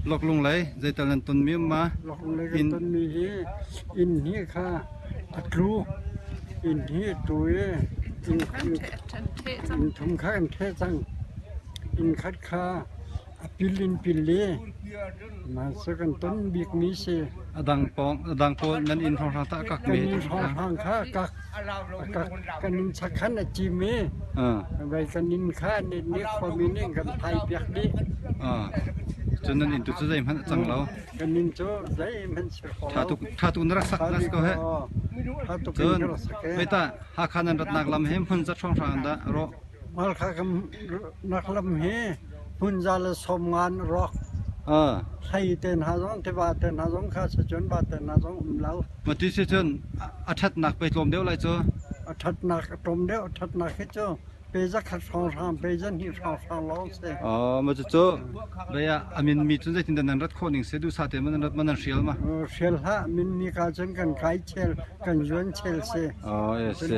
Loklung lei zeital nan tonmi um ma? Loklung lei kan tonmi hi inn hi kha a tlu. Inn hi a tlu i inn thum kha kan ṭheh cang. Inn khat kha a pil in pil i mah cu kan ton bikmi si. A dang pawng a dang pawl nan inn hrawnghrang tah a kak mi. Kan inn hrawnghrang kha a kak. A kak. Kan inn chakhan a cim i vai kan inn kha nih khuami nih kan phai piak dih. Cun nan inn tu cu zeihmanh a cang lo. Kan inn cu zeihmanh si kho lo. Tha tuk na rak sak nas ko he. Tha tuk Cun veita Hakha nan ratnak lam hi hmun zat hrawnghrang dah rawh. Halkha kan nak lam hi hmun za le som ngan rawk. Hlei te hna zong tiva te hna zong kha sacun ba te hna zong um lo. Ma ti si cun a ṭhatnak pei tlawm deuh lai cu. A ṭhatnak a tlawm deuh, a ṭhatnak hi cu pe zakhat hrawnghrang pe zahnih hrawnghrang lawng si. Oh, ma cucu bei ah a min mi cun zeitindah nan rat khawh ning si duhsah te man rat man nan hrial ma? Hrial hlah min mi ka cun kan kai chel kan zuan chel si. Oh, yes si.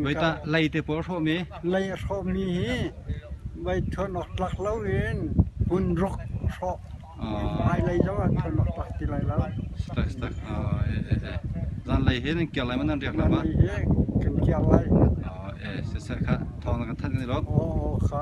Wei ta lei te pawl hrawh mi? Lei a hrawh mi hi vai thuan awk tlak lo in hun ruk hrawh. Hmai lei zong ah thuan awk tlak ti lai lo. Stak stak. Oh, eh eh eh. Zan lei he nan kiar lai ma nan riak lai ma? Zan lei he kan kiar lai. Oh, eh siseh kha thawng na kan thanh kan i lawm. Oh, kha.